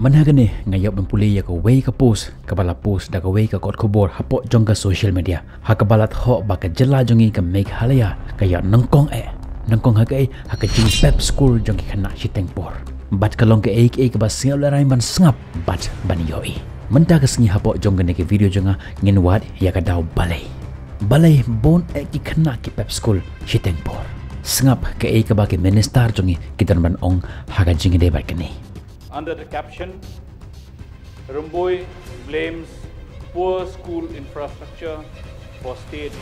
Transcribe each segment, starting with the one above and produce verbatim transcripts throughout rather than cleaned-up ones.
Mynta kane nga ïoh ban pule ïa kawei ka post kaba la post da kawei ka kot khubor hapoh jong ka social media, ha kaba la thoh ba ka jylla jong ngi ka Meghalaya ka ïoh nyngkong eh, nyngkong ha kaei, ha ka jingpep skul jong ki khynnah shiteng por. Bad ka long kaei kaei kaba sngewlehrain ban sngap bad ban ïohi. Mynta ka sngi hapoh jong kane ka video jong nga ngin wad ïa ka daw balei, balei bun eh ki khynnah ki pep skul shiteng por. Sngap kaei kaba ki minister jong ngi ki don ban ong ha ka jingïadei bad kane. Under the caption, Rymbui blames poor school infrastructure for state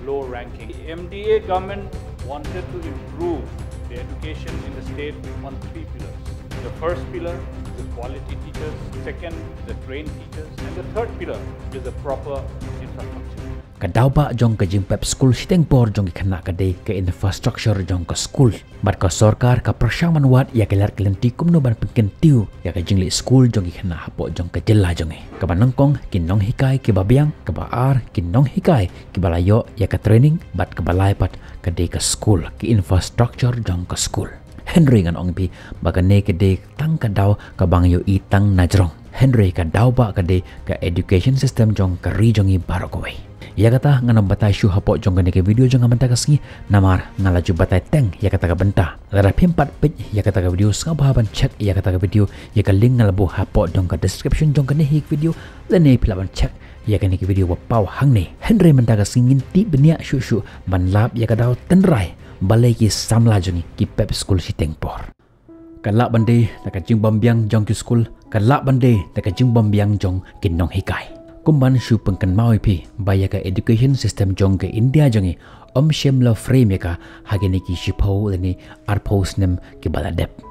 low ranking. The M D A government wanted to improve the education in the state on three pillars. The first pillar is the quality teachers, second, the trained teachers, and the third pillar is the proper infrastructure. Ka daw ba jong ka jingpep skul shiteng por jong ki khynnah ka dei ka infrastructure jong ka skul. Bad ka sorkar ka pyrshang ban wad ïa ka lad ka lynti kumno ban pynkyntiew ïa ka jingleh skul jong ki khynnah hapoh jong ka jylla jong ngi. Kaba nyngkong ki nonghikai kiba biang, kaba ar ki nonghikai kiba la ïoh ïa ka training, bad kaba lai pat ka dei ka skul, ki infrastructure jong ka skul. Hynrei ngan ong ïa phi ba kane ka dei tang ka daw kaba ngi ïohi tang na jrong. Hynrei ka daw ba ka dei ka education system jong ka ri jong ngi baroh kawei. Ïa kata ngan ym batai shuh hapoh jong kane ka video jong nga mynta ka sngi, namar nga la ju batai teng ïa kata ka bynta. Lada phim pat peit ïa kata ka video, sngewbha ban check ïa kata ka video ïa ka link nga la buh hapoh jong ka description jong kane hi ka video, lane phi lah ban check ïa kane ka video ba paw hangne. Hynrei mynta ka sngi ngin tip bniah shuh shuh ban lap ïa ka daw tynrai balei ki samla jong ngi ki pep skul shiteng por. Ka lah ban dei da ka jingbym biang jong ki skul, ka lah ban dei da ka jingbym biang jong ki nonghikai. Kum ban shu pynkynmaw ïa phi ba ïa ka education system jong ka India jong ngi ym shym la frame ïa ka ha kine ki shiphew lane arphew snem kiba la dep.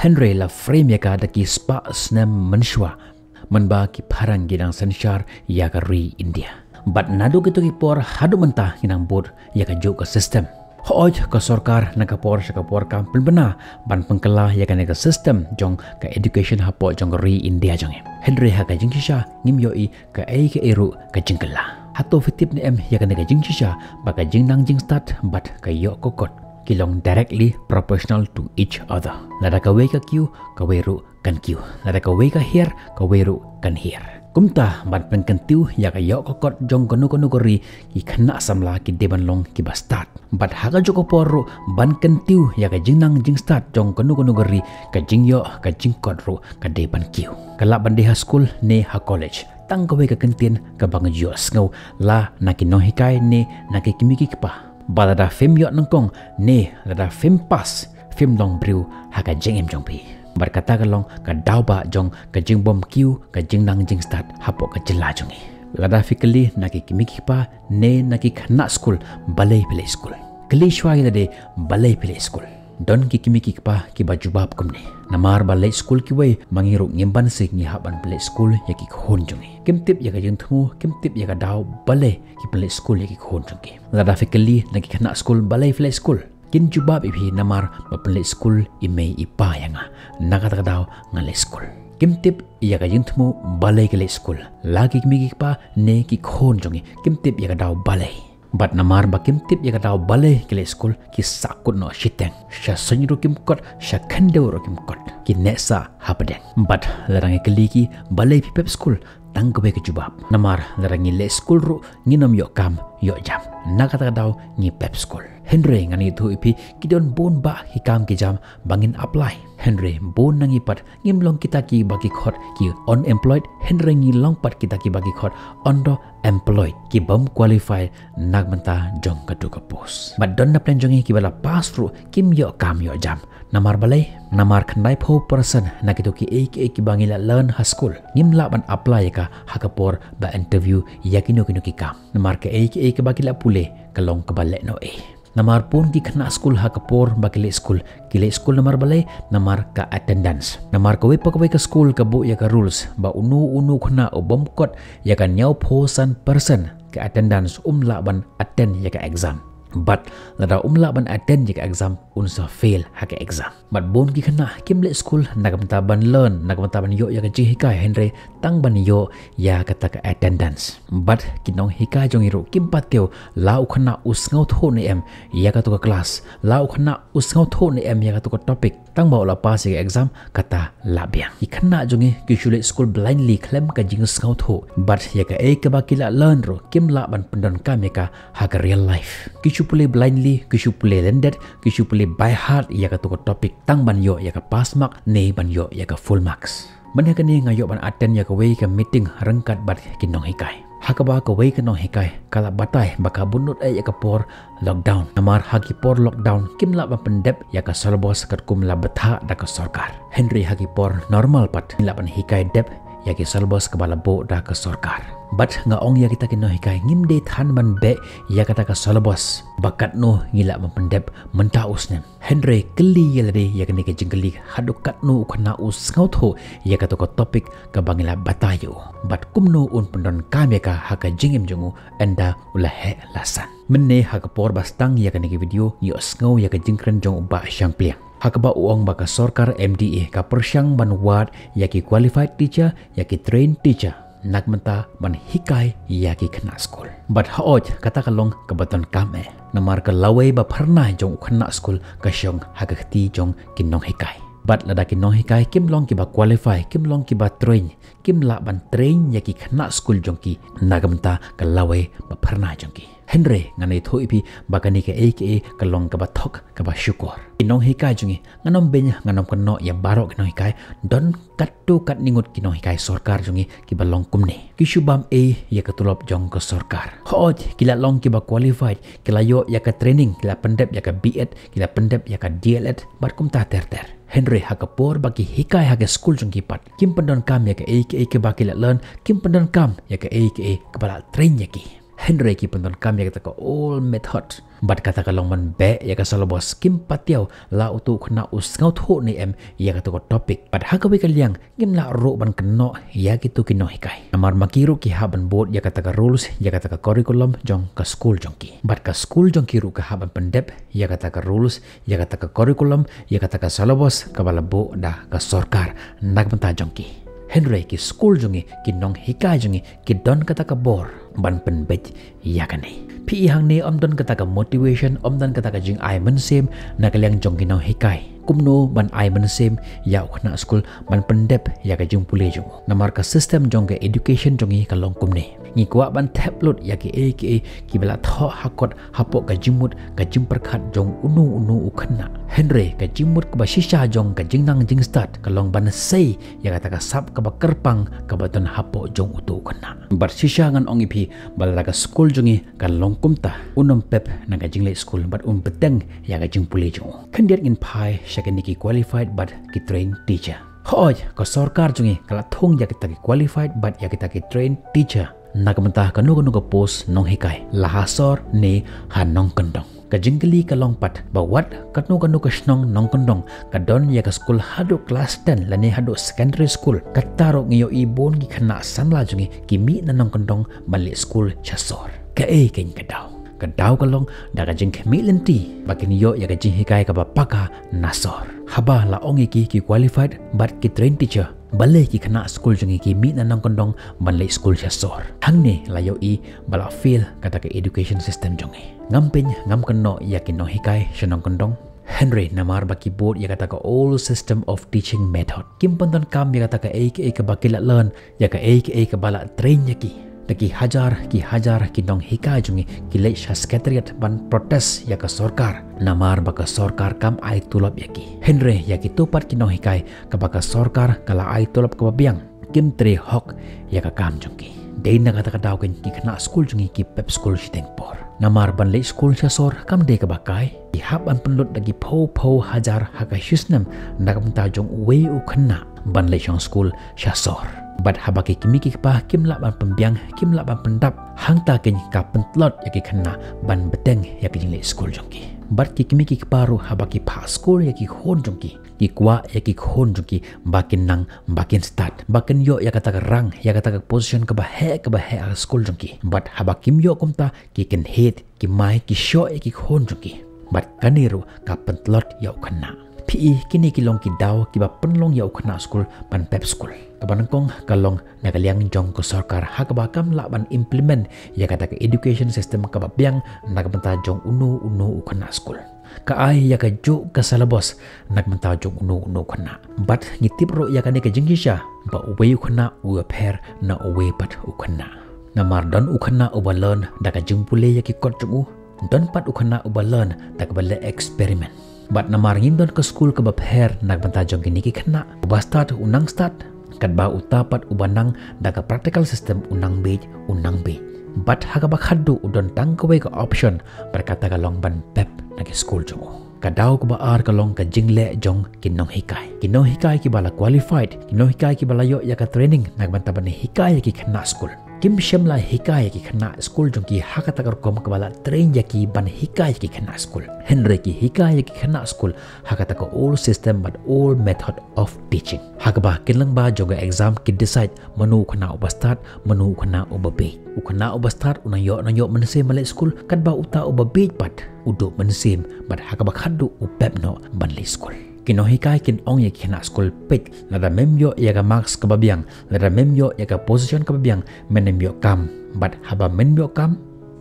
Hynrei la frame ïa ka da ki spah snem mynshuwa, mynba ki phareng ki dang synshar ïa ka ri India. Bad naduh kito ki por haduh mynta ngi nang bud ïa kajuh ka system. Hooid, ka sorkar na ka por sha ka por kam pynbna ban pynkylla ïa kane ka system jong ka education hapoh jong ka ri India jong ngi. Hynrei ha ka jingshisha ngim ïohi kaei kaei ruh ka jingkylla. Hato phi tip ne em ïa kane ka jingshisha ba ka jingnang jingstad bad ka ïoh ka kot ki long directly proportional to each other. Lada kawei ka kiew, kawei ruh kan kiew. Lada kawei ka hiar, kawei ruh kan hiar. Kumta ban pynkyntiew ïa ka ïoh ka kot jong kano kano ka ri, ki khynnah samla ki dei ban long kiba stad. Bad ha kajuh ka por ruh ban kyntiew ïa ka jingnang jingstad jong kano kano ka ri, ka jingïoh ka jingkot ruh ka dei ban kiew. Ka lah ban dei ha skul ne ha college. Tang kawei ka kyntien kaba ngi ju ïohsngew la na ki nonghikai ne na ki kmie ki kpa, ba lada phim ïoh nyngkong ne lada phim pass, phim long briew ha ka jingim jong phi. Bad kata ka long ka daw ba jong ka jingbym kiew ka jingnang jingstad hapoh ka jylla jong ngi. Lada phi kylli na ki kmie ki kpa ne na ki khynnah skul balei phi leit skul, kylli shuwa ïa lade balei phi leit skul. Don ki kmie ki kpa kiba jubab kumne: namar ba leit skul kiwei, ma ngi ruh ngim banse ngi hap ban pynleit skul ïa ki khun jong ngi. Kim tip ïa ka jingthmu, kim tip ïa ka daw balei ki pynleit skul ïa ki khun jong ki. Lada phi kylli na ki khynnah skul balei phi leit skul, kin jubab ïa phi: namar ba pynleit skul i mei i pa ïa nga, na kata ka daw nga leit skul. Kim tip ïa ka jingthmu balei ki leit skul, la ki kmie ki kpa ne ki khun jong ngi, kim tip ïa ka daw balei. Bad namar ba kim tip ïa ka daw balei ki leit skul, ki sahkut noh shiteng. Sha suiñ ruh kim kot, sha khyndew ruh kim kot. Ki neh sah hapdeng. Bad lada ngi kylli ki balei phi pep skul, tang kawei ka jubab: namar lada ngi leit skul ruh ngin ym ïoh kam ïoh jam, na kata ka daw ngi pep skul. Hynrei ngan ïathuh ïa phi, ki don bun bah ki kam ki jam ba ngin apply. Hynrei bun na ngi pat ngim long kita kiba ki khot ki unemployed, hynrei ngi long pat kita kiba ki khot underemployed, ki bym qualify na ka bynta jong kato ka post. Bad don na pdeng jong ngi kiba la pass ruh kim ïoh kam ïoh jam. Namar balei? Namar khyndaiphew percent na kito kiei kiei kiba ngi la learn ha skul ngim lah ban apply ïa ka ha ka por ba interview ïa kino kino ki kam. Namar kaei kaei kaba ki la pule ka long kaba lehnohei. Namar bun ki khynnah skul ha ka por ba ki leit skul, ki leit skul namar balei? Namar ka attendance. Namar kawei pa kawei ka skul ka buh ïa ka rules ba uno uno u khynnah u bym kot ïa ka hynñiewphew san percent ka attendance um lah ban attend ïa ka exam. Bad lada um lah ban attend ïa ka exam, un sa fail ha ka exam. Bad bun ki khynnah kim leit skul na ka bynta ban learn, na ka bynta ban ïoh ïa ka jinghikai, hynrei tang ban ïoh ïa kata ka attendance. Bad ki nonghikai jong ngi ruh kim pat tip la u khynnah u sngewthuh ne em ïa kato ka class, la u khynnah u sngewthuh ne em ïa kato ka topic. Tang ba u la pass ïa ka exam, kata la biang. Ki khynnah jong ngi ki shu leit skul blindly khlem ka jingsngewthuh. Bad ïa kaei kaba ki la learn ruh kim lah ban pyndonkam ïa ka ha ka real life. Ki shu pule blindly, ki shu pule lendet, ki shu pule by heart ïa kato ka topic tang ban ïoh ïa ka pass mark ne ban ïoh ïa ka full marks. Mynta kane nga ïoh ban attend ïa kawei ka meeting ryngkat bad ki nonghikai. Ha kaba kawei ka nonghikai ka la batai ba ka bun lut eh ïa ka por lockdown. Namar ha ki por lockdown kim lah ban pyndep ïa ka syllabus katkum la bthah da ka sorkar. Hynrei ha ki por normal pat ngi lah ban hikai dep ïa ki syllabus kaba la buh da ka sorkar. Bad nga ong ïa kita ki nonghikai, ngim dei than ban beh ïa kata ka syllabus ba katno ngi lah ban pyndep mynta u snem. Hynrei kylli ïa lade ïa kane ka jingkylli, haduh katno u khynnah u sngewthuh ïa kato ka topic kaba ngi la batai ïa u. Bad kumno un pyndonkam ïa ka ha ka jingim jong u ynda u la heh la san. Mynne ha ka por ba sdang ïa kane ka video, ngi ïohsngew ïa ka jingkren jong u Bah Shangpliang, ha kaba u ong ba ka sorkar M D A ka pyrshang ban wad ïa ki qualified teacher, ïa ki trained teacher, na ka bynta ban hikai ïa ki khynnah skul. Bad hooid, kata ka long kaba donkam eh. Namar ka lawei ba phyrnai jong u khynnah skul ka shong ha ka kti jong ki nonghikai. Bad lada ki nonghikai kim long kiba qualify, kim long kiba train, kim lah ban train ïa ki khynnah skul jong ki na ka bynta ka lawei ba phyrnai jong ki. Hynrei ngan ïathuh ïa phi ba kane kaei kaei ka long kaba thok kaba shukor. Ki nonghikai jong ngi, ngan ym beiñ, ngan ym kynnoh ïa baroh ki nonghikai, don katto katne ngut ki nonghikai sorkar jong ngi kiba long kumne. Ki shu bam ei ïa ka tulop jong ka sorkar. Hooid, ki la long kiba qualified, ki la ïoh ïa ka training, ki la pyndep ïa ka B Ed, ki la pyndep ïa ka D L Ed, bad kumta ter ter. Hynrei ha ka por ba ki hikai ha ka skul jong ki pat, kim pyndonkam ïa kaei kaei kaba ki la learn, kim pyndonkam ïa kaei kaei kaba la train ïa ki. Hynrei ki pyndonkam ïa kata ka old method. Bad kata ka long ban beh ïa ka syllabus, kim pat tip la uto u khynnah u sngewthuh ne em ïa kato ka topic. Bad ha kawei ka liang, ngim lah ruh ban kynnoh ïa kito ki nonghikai. Namar ma ki ruh ki hap ban bud ïa kata ka rules, ïa kata ka curriculum jong ka skul jong ki. Bad ka skul jong ki ruh ka hap ban pyndep ïa kata ka rules, ïa kata ka curriculum, ïa kata ka syllabus kaba la buh da ka sorkar na ka bynta jong ki. Hynrei ki skul jong ngi, ki nonghikai jong ngi, ki don kata ka bor ban pynbeit ïa kane. Phi i hangne ym don kata ka motivation, ym don kata ka jingai mynsiem na ka liang jong ki nonghikai. Kumno ban ai mynsiem ïa u khynnah skul ban pyndep ïa ka jingpule jong u. Namar ka system jong ka education jong ngi ka long kumne. Ngi kwah ban thep lut ïa kiei kiei kiba la thoh ha kot hapoh ka jingmut ka jingpyrkhat jong uno uno u khynnah. Hynrei ka jingmut kaba shisha jong ka jingnang jingstad ka long ban sei ïa kata ka sap kaba kyrpang kaba don hapoh jong uto u khynnah. Bad shisha ngan ong ïa phi ba lada ka skul jong ngi kan long kumta, un ym pep na ka jingleit skul bad un bteng ïa ka jingpule jong u. Khyndiat ngin phai sha kine ki qualified bad ki trained teacher. Hooid, ka sorkar jong ngi ka la thung ïa kita ki qualified bad ïa kita ki trained teacher na ka bynta kano kano ka post nonghikai, la ha sor ne ha nongkyndong. Ka jingkylli ka long pat ba wat kano kano ka shnong nongkyndong ka don ïa ka skul haduh klas ten lane haduh secondary school. Kata ruh ngi ïohi bun ki khynnah samla jong ngi ki mih na nongkyndong ban leit skul sha sor. Kaei keiñ ka daw? Ka daw ka long da ka jingkhmih lynti ba kin ïoh ïa ka jinghikai kaba paka na sor. Haba la ong ïa ki ki qualified bad ki trained teacher, balei ki khynnah skul jong ngi ki mih na nongkyndong ban leit skul sha sor? Hangne la ïohi ba la fail kata ka education system jong ngi. Ngam pyn, ngam kynnoh ïa ki nonghikai sha nongkyndong. Hynrei namar ba ki bud ïa kata ka old system of teaching method, kim pyndonkam ïa kata kaei kaei kaba ki la learn, ïa kaei kaei kaba la train ïa ki. Da ki hajar ki hajar ki nonghikai jong ngi ki leit sha secretariat ban protest ïa ka sorkar, namar ba ka sorkar kam ai tulop ïa ki. Hynrei ïa kito pat ki nonghikai kaba ka sorkar ka la ai tulop kaba biang, kim trei hok ïa ka kam jong ki. Dei na kata ka daw keiñ ki khynnah skul jong ngi ki pep skul shiteng por. Namar ban leit skul sha sor kam dei kaba kai. Ki hap ban pynlut da ki phew phew hajar ha ka shisnem na ka bynta jong uwei u khynnah ban leit shong skul sha sor. Bad haba ki kmie ki kpa kim lah ban pynbiang, kim lah ban pyndap, hangta keiñ ka pyntlot ïa ki khynnah ban bteng ïa ka jingleit skul jong ki. Bad ki kmie ki kpa ruh haba ki phah skul ïa ki khun jong ki, ki kwah ïa ki khun jong ki ba kin nang, ba kin stad, ba kin ïoh ïa kata ka rank, ïa kata ka position kaba heh, kaba heh ha skul jong ki. Bad haba kim ïoh kumta, ki kynhied, ki mai, ki shoh ïa ki khun jong ki. Bad kane ruh ka pyntlot ïa u khynnah. Phi i, kine ki long ki daw kiba pynlong ïa u khynnah skul ban pep skul. Kaba nyngkong ka long na ka liang jong ka sorkar, ha kaba kam lah ban implement ïa kata ka education system kaba biang na ka bynta jong uno uno u khynnah skul. Ka ai ïa kajuh ka syllabus na ka bynta jong uno uno u khynnah. Bad ngi tip ruh ïa kane ka jingshisha ba uwei u khynnah u ïapher na uwei pat u khynnah. Namar don u khynnah uba learn da ka jingpule ïa ki kot jong u, don pat u khynnah uba learn da kaba leh experiment. Bad namar ngim don ka skul kaba pher na ka bynta jong kine ki khynnah, uba stad u nang stad, katba uta pat uba nang da ka practical system u nang bieit, u nang bieit. Bad ha kaba khatduh u don tang kawei ka option, bad kata ka long ban pep na ki skul jong u. Ka daw kaba ar ka long ka jingleh jong ki nonghikai. Ki nonghikai kiba la qualified, ki nonghikai kiba la ïoh ïa ka training na ka bynta ban hikai ïa ki khynnah skul. Kim shym la hikai ïa ki khynnah skul jong ki ha kata ka rukom kaba la train ïa ki ban hikai ïa ki khynnah skul. Hynrei ki hikai ïa ki khynnah skul ha kata ka old system bad old method of teaching. Ha kaba kin lyngba jong ka exam ki decide mano u khynnah uba stad, mano u khynnah uba bieit. U khynnah uba stad u nang ïoh, nang ïoh mynsiem ban leit skul, katba uta uba bieit pat u duh mynsiem, bad ha kaba khatduh u pep noh ban leit skul. Ki nonghikai kin ong ïa ki khynnah skul, peit, lada mem ïoh ïa ka marks kaba biang, lada mem ïoh ïa ka position kaba biang, men ym ïoh kam. Bad haba men ym ïoh kam,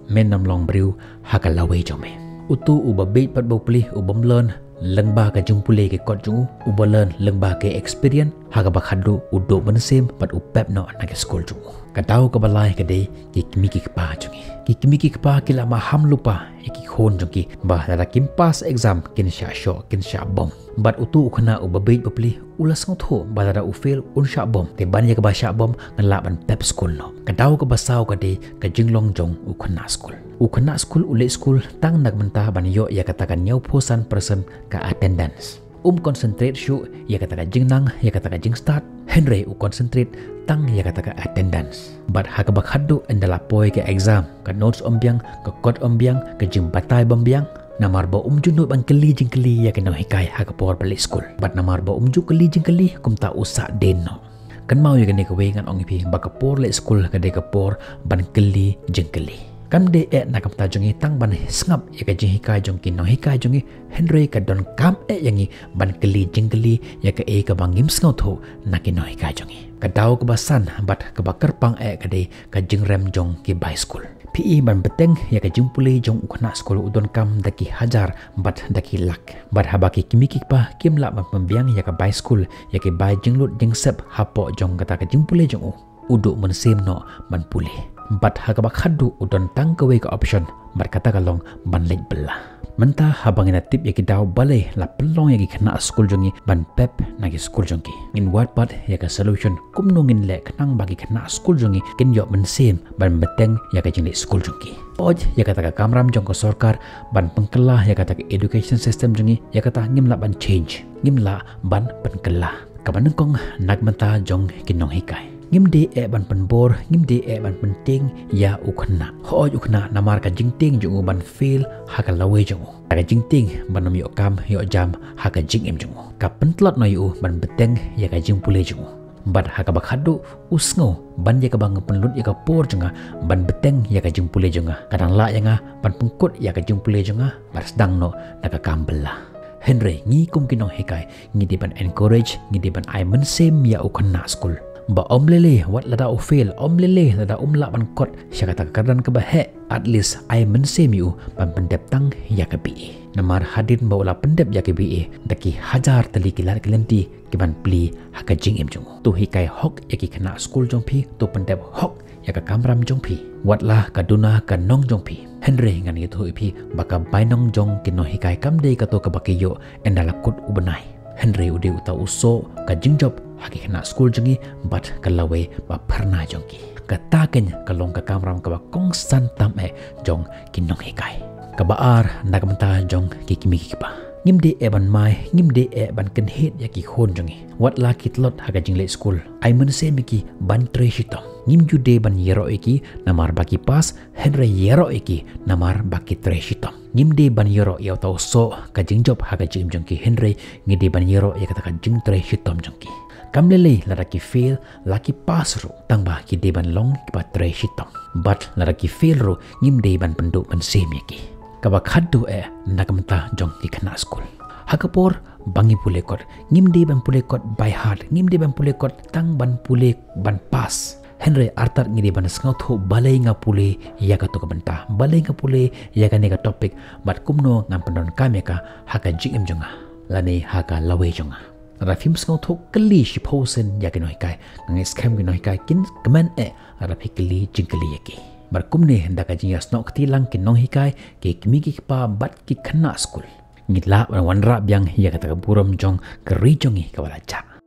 men ym long briew ha ka lawei jong me. Uto uba bieit bad uba plie, u bym learn lyngba ka jingpule ki kot jong u, uba learn lyngba ka experience, ha kaba khatduh u duh mynsiem bad u pep noh na ki skul jong u. Ka daw kaba lai ka dei ki kmie ki kpa jong ngi. Ki kmie ki kpa ki la maham lypa ïa ki khun jong ki ba lada kim pass exam kin shah shoh, kin shah bom. Bad uto u khynnah uba bieit ba plie u la sngewthuh ba lada u fail un shah bom. Te ban ïa kaba shah bom ngan lah ban pep skul noh. Ka daw kaba saw ka dei ka jinglong jong u khynnah skul. U khynnah skul u leit skul tang na ka bynta ban ïoh ïa kata ka hynñiewphew san percent ka attendance. Um concentrate shuh ïa kata ka jingnang, ïa kata ka jingstad, hynrei u concentrate tang ïa kata ka attendance. Bad ha kaba khatduh ynda la poi ka exam, ka notes ym biang, ka kot ym biang, ka jingbatai bym biang, namar ba um ju nud ban kylli jingkylli ïa ki nonghikai ha ka por ba leit skul. Bad namar ba um ju kylli jingkylli, kumta u sah dien noh. Kynmaw ïa kane kawei, ngan ong ïa phi ba ka por leit skul ka dei ka por ban kylli jingkylli. Kam dei eh na ka bynta jong ngi tang ban sngap ïa ka jinghikai jong ki nonghikai jong ngi, hynrei ka donkam eh ïa ngi ban kylli jingkylli ïa kaei kaba ngim sngewthuh na ki nonghikai jong ngi. Ka daw kaba san bad kaba kyrpang eh ka dei ka jingrem jong ki bai skul. Phi i, ban bteng ïa ka jingpule jong u khynnah skul u donkam da ki hajar bad da ki lak. Bad haba ki kmie ki kpa kim lah ban pynbiang ïa ka bai skul, ïa ki bai jinglut jingsep hapoh jong kata ka jingpule jong u, u duh mynsiem noh ban pule. Bad ha kaba khatduh u don tang kawei ka option, bad kata ka long ban leit bylla. Mynta haba ngi la tip ïa ki daw, balei la pynlong ïa ki khynnah skul jong ngi ban pep na ki skul jong ki, ngin wad pat ïa ka solution kumno ngin leh khnang ba ki khynnah skul jong ngi kin ïoh mynsiem ban bteng ïa ka jingleit skul jong ki. Hooid, ïa kata ka kamram jong ka sorkar ban pynkylla ïa kata ka education system jong ngi, ïa kata ngim lah ban change, ngim lah ban pynkylla. Kaba nyngkong, na ka bynta jong ki nonghikai, ngim dei eh ban pynbor, ngim dei eh ban pyntieng ïa u khynnah. Hooid, u khynnah namar ka jingtieng jong u ban fail ha ka lawei jong u, ka jingtieng ban ym ïoh kam ïoh jam ha ka jingim jong u, ka pyntlot noh ïa u ban bteng ïa ka jingpule jong u. Bad ha kaba khatduh u sngew ban ïa kaba nga pynlut ïa ka por jong nga ban bteng ïa ka jingpule jong nga, ka dang lah ïa nga ban pynkut ïa ka jingpule jong nga bad sdang noh na ka kam bylla. Hynrei ngi kum ki nonghikai ngi dei ban encourage, ngi dei ban ai mynsiem ïa u khynnah skul ba ym lei lei wat lada u fail, ym lei lei lada um lah ban kot sha kata ka kyrdan kaba heh, at least ai mynsiem ïa u ban pyndep tang ïa ka B A. Namar hadien ba u la pyndep ïa ka B A, da ki hajar tylli ki lad ki lynti ki ban plie ha ka jingim jong u. To hikai hok ïa ki khynnah skul jong phi, to pyndep hok ïa ka kamram jong phi, wat la ka duna ka nong jong phi. Hynrei ngan ïathuh ïa phi ba ka bainong jong ki nonghikai kam dei kato kaba ki ïoh ynda la kut u bnai, hynrei u dei uta u soh ka jingjop ha ki khynnah skul jong ngi bad ka lawei ba pharna jong ki. Kata keiñ ka long ka kamram kaba kongsan tam eh jong ki nonghikai. Kaba ar, na ka bynta jong ki kmie ki kpa, ngim dei eh ban mai, ngim dei eh ban kynhied ïa ki khun jong ngi. Wat la ki tlot ha ka jingleit skul, ai mynsiem ïa ki ban trei shitom. Ngim ju dei ban ïaroh ïa ki namar ba ki pass, hynrei ïaroh ïa ki namar ba ki trei shitom. Ngim dei ban ïaroh ïa uta u soh ka jingjop ha ka jingim jong ki, hynrei ngi dei ban ïaroh ïa kata ka jingtrei shitom jong ki. Kam lei lei lada ki fail, la ki pass ruh, tang ba ki dei ban long kiba trei shitom. Bad lada ki fail ruh, ngim dei ban pynduh mynsiem ïa ki. Kaba khatduh eh, na ka bynta jong ki khynnah skul. Ha ka por ba ngi pule kot, ngim dei ban pule kot by heart, ngim dei ban pule kot tang ban pule ban pass. Hynrei artat ngi dei ban sngewthuh balei nga pule ïa kato ka bynta, balei nga pule ïa kane ka topic, bad kumno ngan pyndonkam ïa ka ha ka jingim jong nga, lane ha ka lawei jong nga. Lada phim sngewthuh, kylli shiphew sien ïa ki nonghikai. Nga ngeit skhem ki nonghikai kin kmen eh lada phi kylli jingkylli ïa ki. Bad kumne, da ka jingïasnoh kti lang ki nonghikai, ki kmie ki kpa bad ki khynnah skul, ngi lah ban wanrah biang ïa kata ka burom jong ka ri jong ngi kaba la jah.